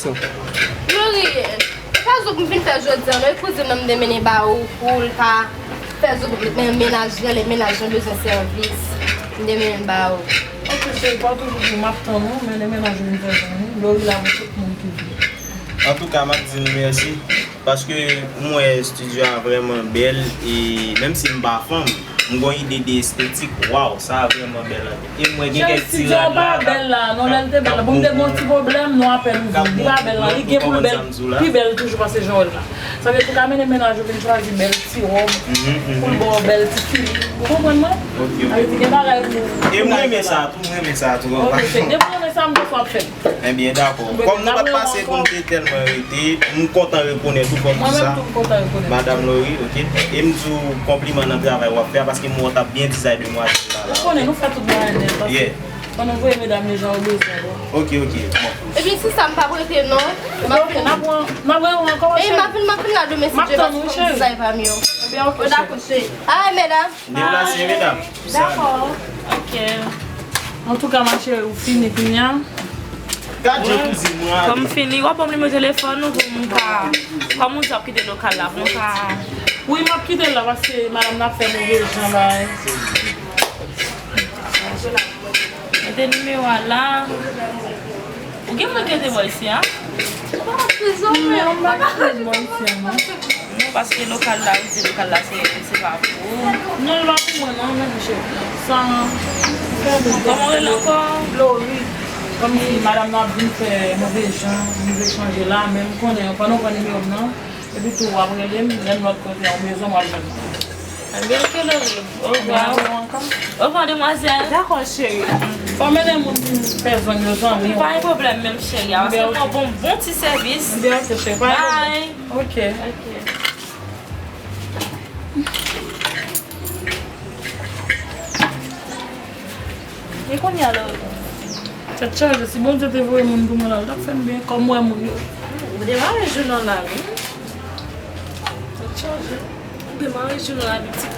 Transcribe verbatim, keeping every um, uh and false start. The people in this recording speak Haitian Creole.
Glory, e pa zoup m vin fè jodi a, non, e kouzin nan m te mennen ba ou pou l ka fè zoup men- mennaj, rele mennaj lan bezwen sèvis. M te mennen l ba ou. Ok, cheri, pa toujou di m ap tann ou, men le mennaj ou vin fè jwenn ou. Glory la pou tout moun ki vle. Antouka, m ap di nou mèsi, paske m wè estidyo a vrèman bèl, e menm si m pa fanm, m gon ide de estetik, waw, sa vrèman bèl anpil. E m wè gen kèk ti rad la k ap, k ap boule. Cheri, estidyo a pa bèl la, non, lè l te bèl la. Bon, m te gon ti pwoblèm, non, apèn ou vin. Li pa bèl la, li gen pou l bèl, pi bèl toujou pase jan w wè l la. Sa vle di ou ka mennen mennaj ou vin chwazi bèl ti wòb, pou l ba w bèl ti fili. Ou konprann mwen? Ok, ok. Sa vle di gen bagay pou, pou bagay la. E m renmen sa tou, m renmen sa tou. Ok, cheri, depi w renmen sa, m konn sa w ap fè. Ebyen, dakò. Kòm nou pa t pase pou n te tèlman rete, m kontan rekonèt ou kòm sa. Mwen menm tou, m kontan rekonèt ou. Madanm Laurie, ok? E m di w konpliman nan travay w ap fè a, paske m wè w t ap byen dizay demwazèl la la. Ou konnen, nou fè tout bagay nèt, paske fò nou voye medam yo jan yo bezwen yo. Ok, ok, bon. Ebyen, sista, m p ap rete non. M ap vin. Ok, n ap wè, n ap wè ankò, cheri. M ap vin, m ap vin la demen si Dye vle, m ap tann ou, cheri. Dizay pa m yo. Ebyen, ok, cheri. Dakò, cheri. Ay, medam. Deplase, medam. Dakò. Ok. Antouka, ma chérie, ou fini kounye a? Gad jan kouzin mwen ale. Kòm m fini, w ap ban m nimewo telefòn ou pou m ka, kòm ou di w ap kite lokal la, pou m ka. Wi, m ap kite l la, paske madanm nan ap fè move jan bay. Mete nimewo a la. Ou gen moun ki rete bò isi a? Non, m pa gen moun bò isi a, non. Non, paske lokal la, ou di lokal la, se, se pa pou ou. Non, l pa pou mwen, non, men cheri. Sa, kòman w rele ankò? Glory. Kòmsi madanm nan ap vin fè move jan, nou vle chanje la, men m konnen, pandan w pran nimewo m nan, epi tou w ap rele m, lè m lòt kote a, w bezwen m, w ap jwenn mwen. Ebyen, ok, Glory. Ovwa. Ovwa, demwazèl. Dakò, cheri. Fò mennen moun vin fè zòn yo zanmi. Pa gen pwoblèm menm, cheri. Paske m bon, bon ti sèvis. Ebyen, ok, cheri. Pa gen pwoblèm. Bye. Ok. Ok. E kounye a la, tèt chaje, si Bondye te voye moun pou mwen la, l t ap fè m byen, kòm m wè moun yo. Ou demare jounen w la, wi. Tèt chaje. Ou demare jounen w la, pitit.